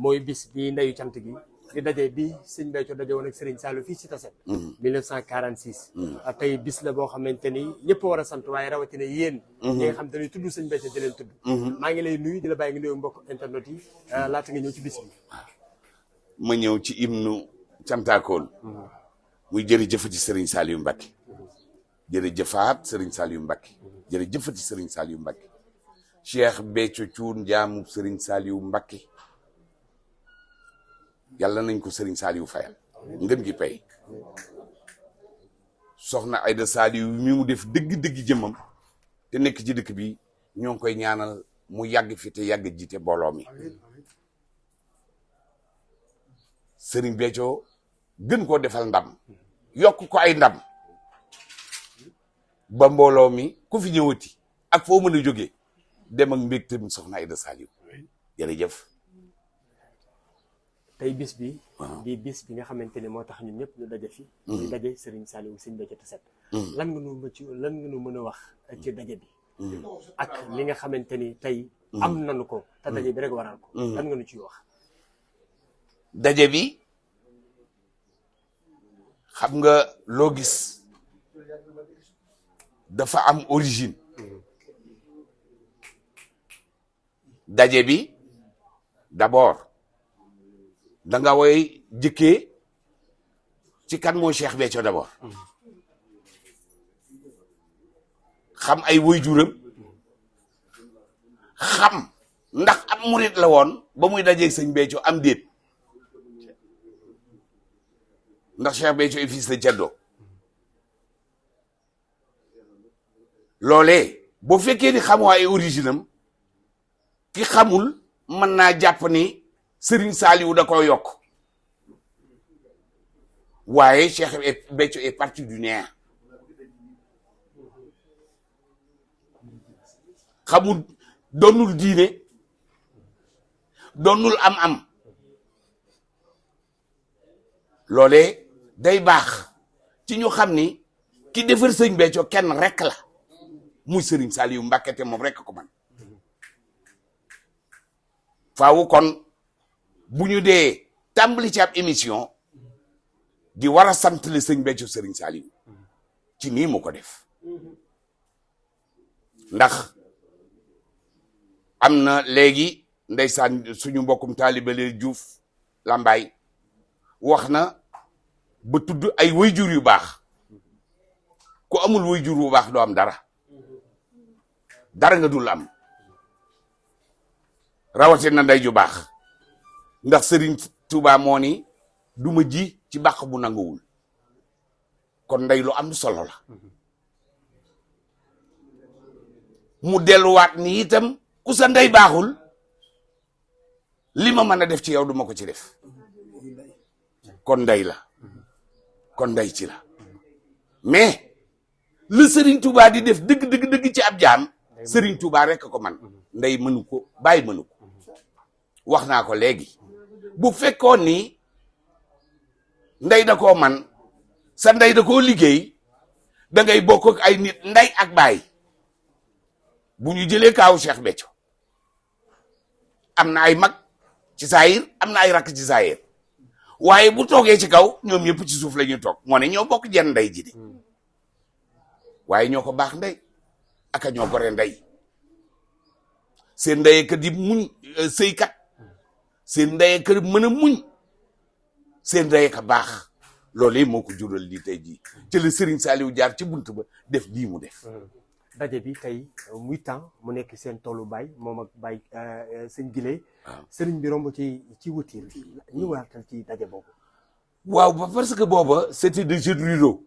mooy bis bi ndeyu cant gi di daje bi sëñ Béthio daje woon ak Serigne Saliou fii ci Tassette 1946 tey bis la boo xamante ni ñëpp war a sant waaye rawatina yéen ñi nga xam te ni tudd sëñ Béthio di leen tudd maa ngi lay nuyu di la bàyyi nga nuyu mbokk internet yi laata nga ñëw ci bis bi ma ñëw ci hymne cantaakoon muy jërëjëfati Serigne Saliou Mbacké jërëjëfaat Serigne Saliou Mbacké jërëjëfati Serigne Saliou Mbacké Cheikh Béthio Thioune jaamu Serigne Saliou Mbacké yàlla nañ ko Serigne Saliou fayal ngeen gi pay soxna Aïda Saliou mi mu def dëgg-dëgg jëmmam te nekk ci dëkk bi ñoo ngi koy ñaanal mu yàgg fi te yàgg jiite mbooloo mi Serigne Béthio gën koo defal ndam yokk ko ay ndam ba mbooloo mi ku fi ñëwati ak foo mën a jógee dem ak mbégteem soxna Aïda Saliou jërëjëf tey bis bi di bis bi nga xamante ne moo tax ñun ñëpp ñu daje fi ñu daje Serigne Saliou sëñ Béthio Tassette lan nga nu mën a wax ci daje bi ak li nga xamante ni tey am nanu ko te daje bi rek waral ko lan nga nu ciy wax daje bi xam nga loo gis dafa am origine daje bi d'abord da nga woy jëkkee ci kan mooy Cheikh Béthio d'abord xam ay waajuram xam ndax am murit la woon ba muy dajeeg sëñ Béthio am déet ndax Cheikh Béthio est fils de Ceddo loolee boo fekkee ni xamoo ay origine am ki xamul mën naa jàpp ni Serigne Saliou da ko yokk waaye Cheikh Béthio est parti du néant xamul doonul diine doonul am loolee day baax ci ñu xam ni ki defar sëñ Béthio kenn rek la muy Serigne Saliou Mbacké te moom rek ko man faawu kon bu ñu dee tàmbali ci ab émission di war a sant le sëñ Béthio Serigne Saliou ci nii mu ko def ndax am na léegi ndeysaan suñu mbokkum taalibe Diouf Lambaye wax na ba tudd ay wayjur yu baax ku amul wayjur bu baax doo am dara nga dul am rawatina ndey ju baax ndax Serigne Touba moo ni du ma ji ci bàq bu nanguwul kon ndey lu am solo la mu delluwaat ni itam ku sa ndey baaxul li ma mën a def ci yow duma ko ci def kon ndey la kon ndey ci la mais le Serigne Touba di def dëgg ci ab jaam Serigne Touba rek ko man ndey mënu ko bàyyi mënu ko wax naa ko léegi bu fekkoon ni ndey da koo man sa ndey da koo liggéey da ngay bokk ak ay nit ndey ak baay bu ñu jëlee kaawu Cheikh Béthio am na ay mag ci saayir am na ay rakk ci saayir waaye bu toogee ci kaw ñoom ñëpp ci suuf la ñuy toog moo ne ñoo bokk jenn ndey ji de waaye ñoo ko baax ndey aka ñoo gore ndey seen ndey kat di muñ sëykat seen ndey kat mën a muñ seen ndey ka baax loolu moo ko jural lii tey jii ci la Serigne Saliou jaar ci bunt ba def lii mu def daje bi tey muy temps mu nekk seen toolu baay moom ak baay sëñ Giley sëriñ bi romb ci wëtiir ñu waatal ci daje boobu waaw ba parce que booba c'était des jeux ruraux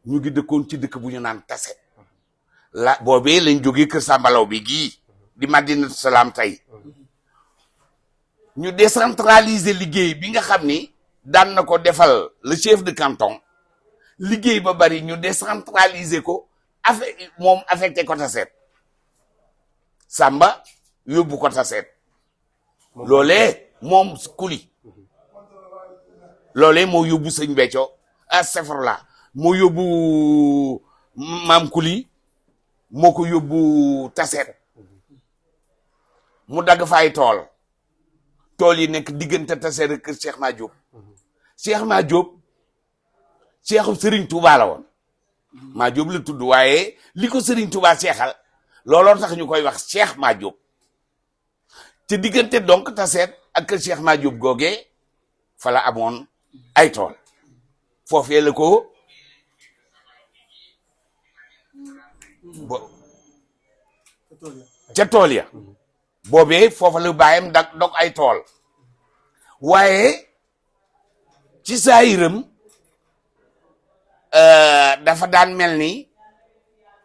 ñu ngi dëkkoon ci dëkk bu ñu naan Tassette la boobee lañ jógee kër Sambalaw bi gii di Madinatu Salaam tey ñu décentraliser liggéey bi nga xam ni daan na ko defal le chef de canton liggéey ba bari ñu décentraliser ko moom affecté ko Tassette Samba yóbbu ko Tassette loolee moom kuli loolee moo yóbbu sëñ Béthio astafurlah moo yóbbu maam kuli moo ko yóbbu Tassette mu dagg fay tool tool yi nekk diggante Taseer ak kër Cheikh Ma Diop Cheikh Ma Diop Cheikhu Serigne Touba la woon Ma Diop la tudd waaye li ko Serigne Touba seexal looloo tax ñu koy wax Cheikh Ma Diop te diggante donc Taseer ak kër Cheikh Ma Diop googee fa la amoon ay tool foofee la ko ca tool ya boobee foofa la bàyyam dog ay tool waaye ci saayiram dafa daan mel ni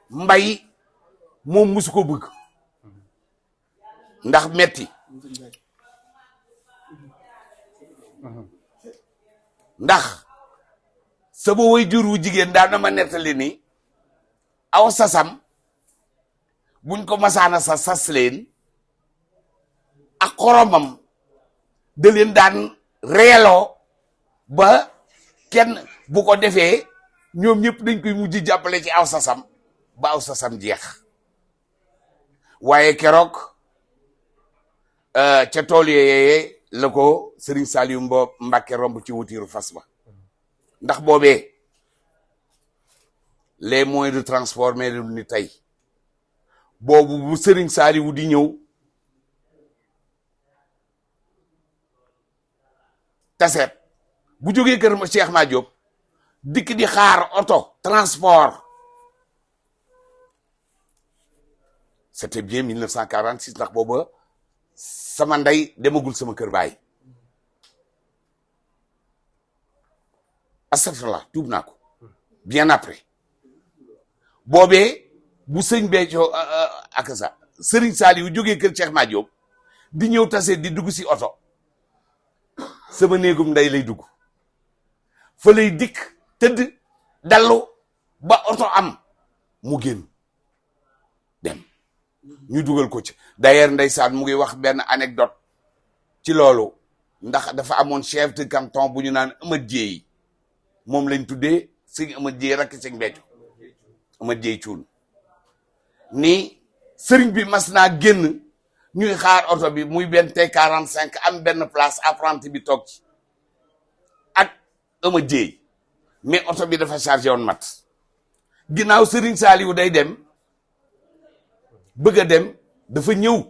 mbay moom musu ko bëgg ndax metti ndax sama waajur wu jigéen daan na ma nettali ni aw sasam buñ ko masaana sas leen ak xoromam da leen daan reeloo ba kenn bu ko defee ñoom ñëpp dañ koy mujj jàppale ci aw sasam ba aw sasam jeex waaye keroog ca tool yooyee la ko Serigne Saliou Mbacké romb ci wutiiru fas ba ndax boobee les moyens de transport mais lu ni tey boobu bu Serigne Saliou di ñëw Taseet bu jógee kër ma Cheikh Ma Diop dikk di xaar oto transport c'était bien 1946 ndax booba sama ndey demagul sama kër baay astafurlah tuub naa ko bien après boobee bu sëñ Béthio ak sa Serigne Saliou jógee kër Cheikh Ma Diop di ñëw Taseet di dugg si oto sama néegum ndey lay dugg fa lay dikk tëdd dallu ba oto am mu génn dem ñu dugal ko ci d'ailleurs ndeysaan mu ngi wax benn anecdote ci loolu ndax dafa amoon chef de canton bu ñu naan Amath Dieye moom lañ tuddee sëñ Amath Dieye rakk sëñ Béthio Amath Dieye cuun ni sëriñ bi mas naa génn ñuy xaar oto bi muy benn T45 am benn place apprenti bi toog ci ak Amath Dieye mais oto bi dafa chargé woon mat ginnaaw Serigne Saliou day dem bëgg a dem dafa ñëw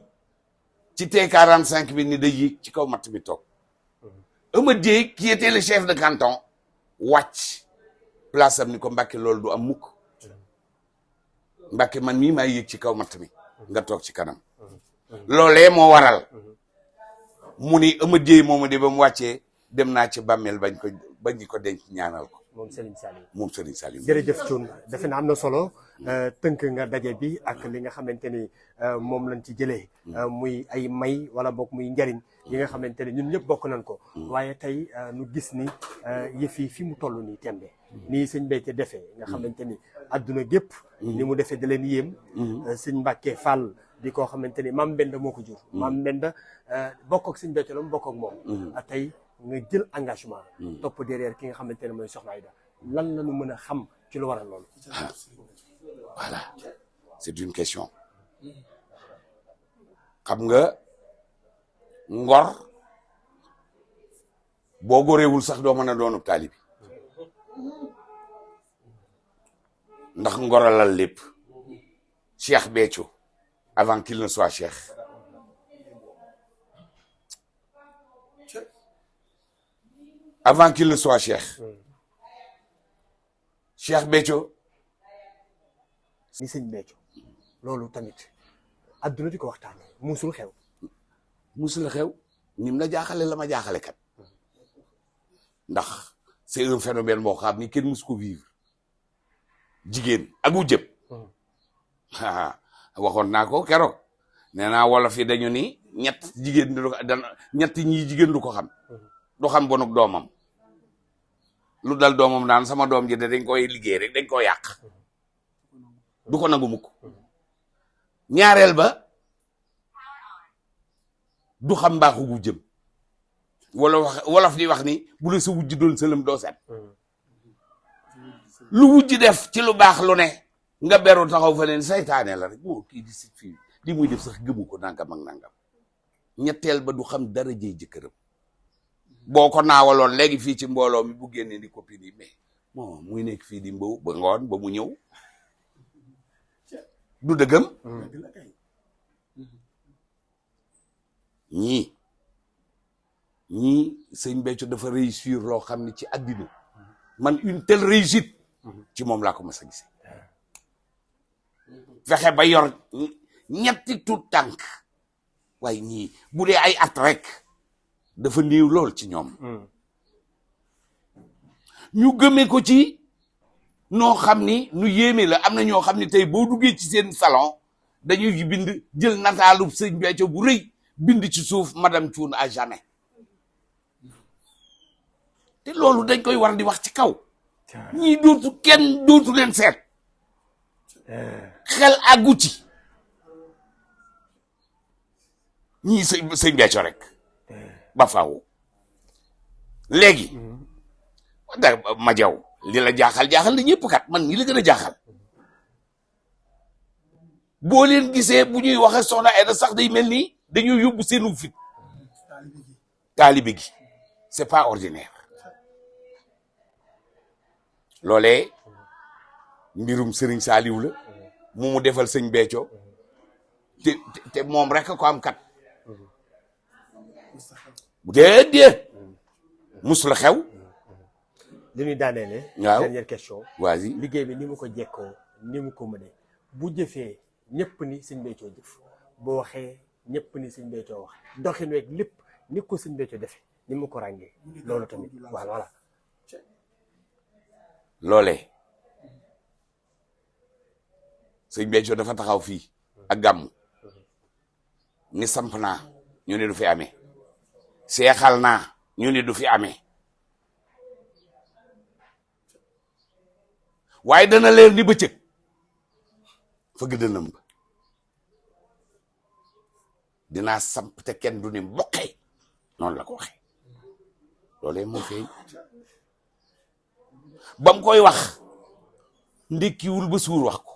ci T45 bi ni day yéeg ci kaw mat bi toog Amath Dieye qui était le chef de canton wàcc place am ni ko Mbàkke loolu du am mukk Mbàkke man mii maa yéeg ci kaw mat mi nga toog ci kanam loolee moo waral mu ni Amath Dieye moomu de ba mu wàccee dem naa ci bàmmeel bañ ko denc ñaanal ko moom Serigne Saliou moom Serigne Saliou. jërëjëf Thioune defe na am na solo tënk nga daje bi ak li nga xamante ni moom lañ ci jëlee muy ay may wala boog muy njariñ yi nga xamante ni ñun ñëpp bokk nañ ko waaye tey nu gis ni yëf yi fi mu toll nii tembe nii sëñ Béthio defee nga xamante ni adduna gépp ni mu defee da leen yéem sëñ Mbacké Fall di koo xamante ni Mame Mbenda moo ko jur Mame Mbenda bokk ak sëñ Béthio la mu bokk ak moom tey nga jël engagement topp derrière ki nga xamante ne mooy Soxna Aïda lan la ñu mën a xam ci lu waral loolu voilà c'est une question xam nga ngor boo góoreewul sax doo mën a doonub taalibi ndax ngoralal lépp Cheikh Béthio avant qu'il ne soit cheikh avant qu'il ne soit Cheikh Béthio ni sëñ Béthio loolu tamit adduna di ko waxtaane musul xew nim la jaaxale la ma jaaxale kat ndax c'est un phénomène boo xam ni kenn mus ko vivre jigéen ak wu jëpp waxoon naa ko keroog nee naa wolof yi dañu ni ñetti ñi jigéen du ko xam du xam bonuk doomam lu dal doomam daan sama doom ji de dañ koy liggéey rek dañ koy yàq du ko nangu mukk ñaareel ba du xam mbaaxu gu jëm wolof di wax ni bu la sa wujj doon sëlëm doo set lu wujj def ci lu baax lu ne nga beru taxaw fa leen saytaane la rek moo kii di si fii li muy def sax gëmu ko nangam ak nangam ñetteel ba du xam dara jëy jëkkëram boo ko naawaloon léegi fii ci mbooloo mi bu génnee di copine yi mais bon muy nekk fii di mbaw ba ngoon ba mu ñëw du dëggam ñii sëñ Béthio dafa réussir loo xam ne ci àddina man une telle réussite ci moom laa ko mas a gisee fexe ba yor ñetti tuut tànk waaye ñii bu dee ay at rek dafa néew lool ci ñoom ñu gëmee ko ci noo xam ni nu yéeme la am na ñoo xam ne tey boo duggee ci seen salon dañuy bind jël nataalub sëñ Béthio bu rëy bind ci suuf madame Thioune à jamais te loolu dañ koy war di wax ci kaw ñii kenn dootu leen seet xel àggu ci ñii sëñ Béthio rek ba faaw léegi da ma jaw li la jaaxal la ñëpp kat man ñi la gën a jaaxal boo leen gisee bu ñuy waxe soxna Aida sax day mel ni dañuy yóbbu seenu fit taalibe gi c'est pas ordinaire loolee mbirum Serigne Saliou la mu defal sëñ Béthio te moom rek ko am kat déedéet musul xew li ñuy daaneele waaw dernière question vas-y liggéey bi ni mu ko jekkoo ni mu ko mënee bu jëfee ñëpp ni sëñ Béthio jëf boo waxee ñëpp ni sëñ Béthio wax doxin weeg lépp ni ko sëñ Béthio defee ni mu ko ràngee loolu tamit waaw voilà loolee sëñ Béthio dafa taxaw fii ak gàmmu ni samp naa ñu ne du fi amee seexal naa ñu ne du fi amee waaye dana leer ni bëccëg fëgg dënam ba dinaa samp te kenn du ni mboqee noonu la ko waxee loolee moo feeñ ba mu koy wax ndékkiwul ba suur wax ko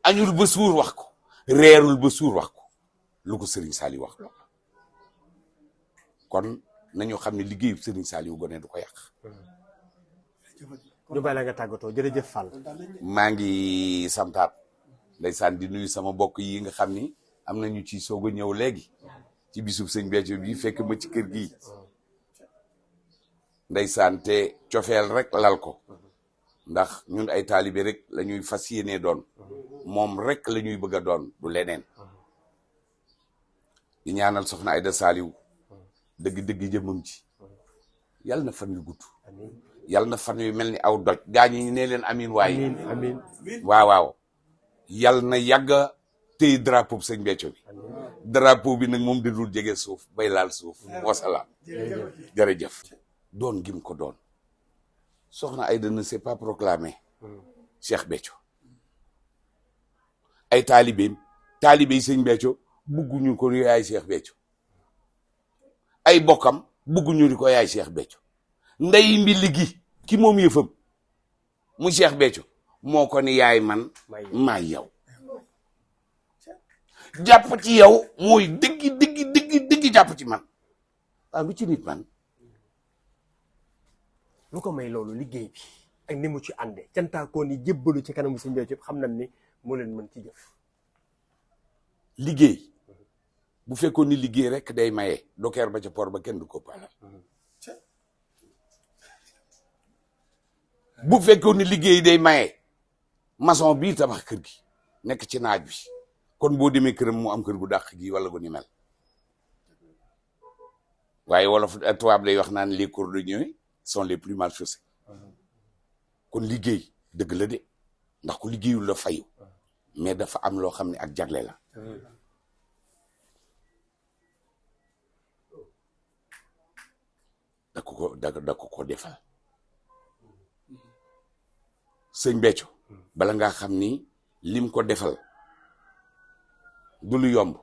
añul ba suur wax ko reerul ba suur wax ko lu ko Serigne Saliou wax loolu kon nañu xam ne liggéeyu Serigne Saliou gone du ko yàq. ñu bàyyi la nga tàggatoo jërëjëf Fall. maa ngi santaat ndeysaan di nuyu sama mbokk yi nga xam ni am na ñu ci soog a ñëw léegi ci bisub sëñ Béthio bi fekk ma ci kër gi ndeysaan te cofeel rek lal ko ndax ñun ay taalibe rek la ñuy fas yéenee doon moom rek la ñuy bëgg a doon du leneen di ñaanal soxna Aida Saliou dëgg-dëgg jëmam ci yàlla na fan yu gudd yàlla na fan yu mel ni aw doj gaañi ne leen amin waaye amiin waaw yàlla na yàgga téy drapeau bi sëñ Béthio bi drapeau bi nag moom da dul jege suuf bay laal suuf wasalaam jërëjëf doon gim ko doon soxna Aida ne s'est pas proclamé Cheikh Béthio ay taalibeem taalibe yi sëñ Béthio bugguñu ko yaay Cheikh Béthio ay bokkam bugguñu di ko yaay Cheikh Béthio ndey mbi gi ki moom yëfam mu Cheikh Béthio moo ko ni yaay man maay yow jàpp ci yow mooy dëggi jàpp ci man waaw lu ci nit man lu ko may loolu liggéey bi ak ni mu ci ànde cantaakoon yi jébbalu ci kanamu sëñ Béthio xam nañ ni moo leen mën ci jëf liggéey bu fekkoon ni liggéey rek day maye dokeer ba ca port ba kenn du ko paala bu fekkoon ni liggéey day maye maçon bii tabax kër gi nekk ci naaj bi kon boo demee këram mu am kër gu dàq gi wala gu ni mel waaye wolof tubaab lay wax naan les cordonniers sont les plus mal chaussés kon liggéey dëgg la de ndax ku liggéeyul la fayu mais dafa am loo xam ne ak jagle la da ko defal sëñ Béthio bala nga xam ni lim ko defal du lu yomb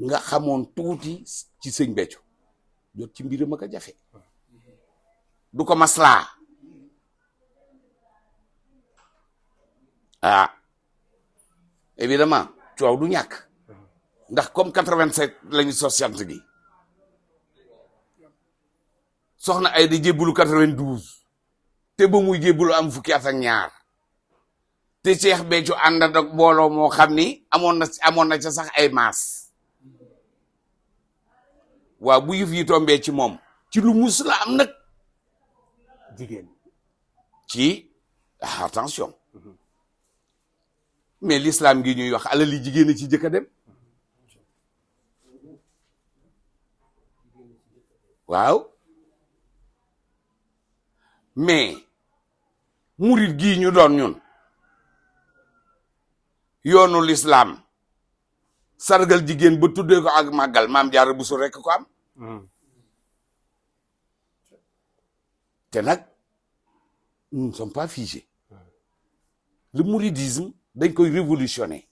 nga xamoon tuuti ci sëñ Béthio jot ci mbiram ak a jafe du ko maslaa évidemment coow du ñàkk ndax comme 87 lañu sos sant gi soxna ay di jébbalu 92 te ba muy jébbalu am fukki at ak ñaar te Cheikh Béthio ànd ak mbooloo moo xam ni amoon na ca sax ay maas waaw bu yëf yi tombee ci moom ci lu mus la am nag jigéen ci attention mais l'islam gi ñuy wax alali jigéen a ci jëkk a dem waaw mais murit gii ñu doon ñun yoonu l'islam sargal jigéen ba tuddee ko ak màggal maam Jaara Buso rekk ko am te nag nous ne sommes pas figés le mouridisme dañ koy révolutionner